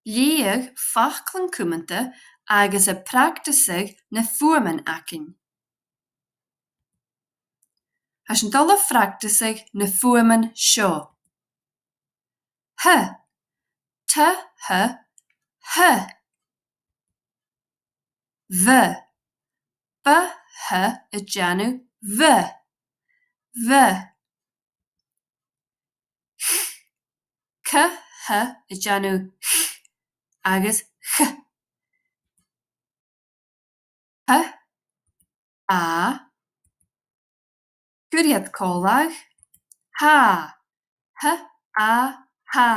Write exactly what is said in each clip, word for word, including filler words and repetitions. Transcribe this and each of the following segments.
Leugh faclan cumanta agus a' practasadh na fuaimean againn. Tha sinn a' dol a phractasaigeadh na fuaimean seo. Th, t, h, th. Bh, b, h a' dèanamh bh, bh. Ch, c, h a' dèanamh ch agus ch. Th, a. Cuir iad còmhla. Tha. Th, a, tha.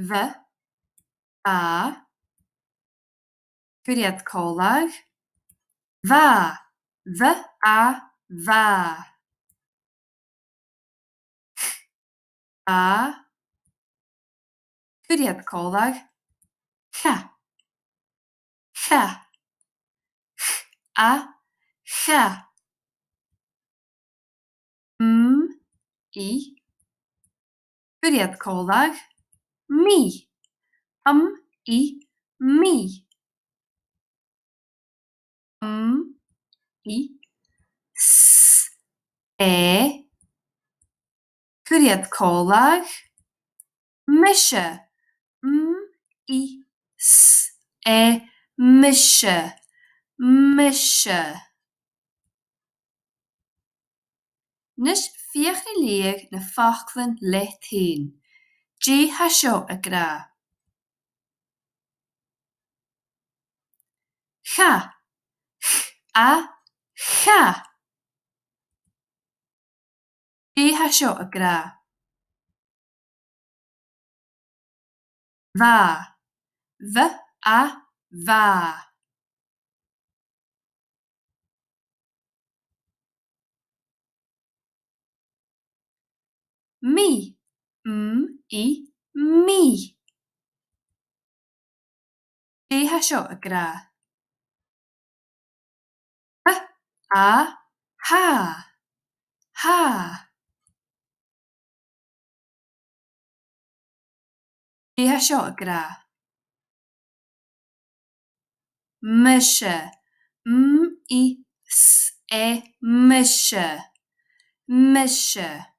Bh, a. Cuir iad còmhla. Bha. Bh, a, bha. Ch, a. Cuir iad còmhla. Cha. Cha. Ch, a, cha. M, i. Cuir iad còmhla. Mi. M, i, mi. M, i, s, e. Cuir iad còmhla. Mise. M, i, s, e. Mise. Mise. A-nis feuch ri leughadh na faclan leat fhèin. Dè tha seo ag ràdh? Cha. Ch, a, cha. Dè tha seo ag ràdh? Bha. Bh, a, bha. Mi. M, i, mi. Dè tha seo ag ràdh? Th, a, tha. Tha. Dè tha seo ag ràdh? Mise. M, i, s, e, mise. Mise.